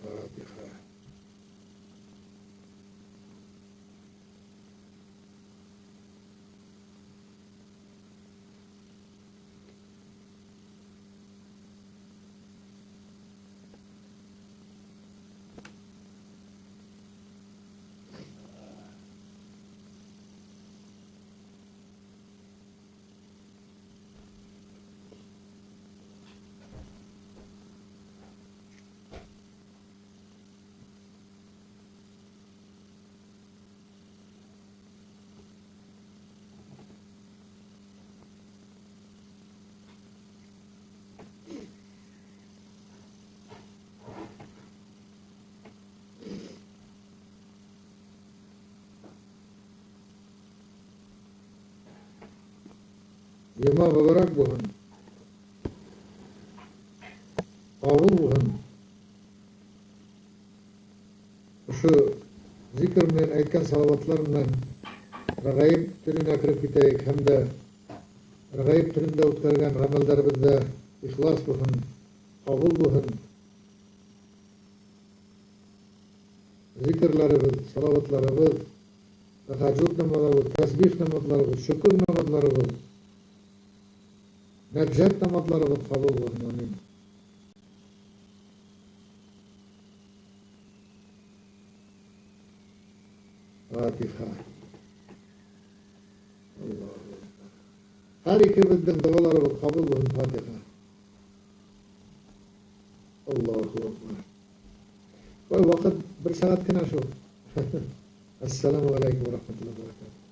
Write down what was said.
Фатиха. Йома мөбәрәк булһын. Ҡабул булһын. Ошо зикр менән әйткән салаватлар менән Рәғәйеб төнөнә кереп китәйек һәм дә Рәғәйеб төнөндә үткәргән ғәмәлдәребеҙҙә ихлас булһын, ҡабул булһын. Зикрләребеҙ, салаватларыбыҙ, тәһәжжүд намаҙыбыҙ, тәсбих намаҙларыбыҙ, шөкөр намаҙларыбыҙ, нәджәт намаҙларыбыҙ ҡабул булһын. Амин. Фатиха. Аллаһу акбар. Һәр икебеҙҙең доғаларыбыҙ ҡабул булһын. Фатиха. Аллаһу акбар. Ой, ваҡыт бер сәғәт кенә шул. Ассаламу алейкум ва рахматуллахи ва баракатуһ.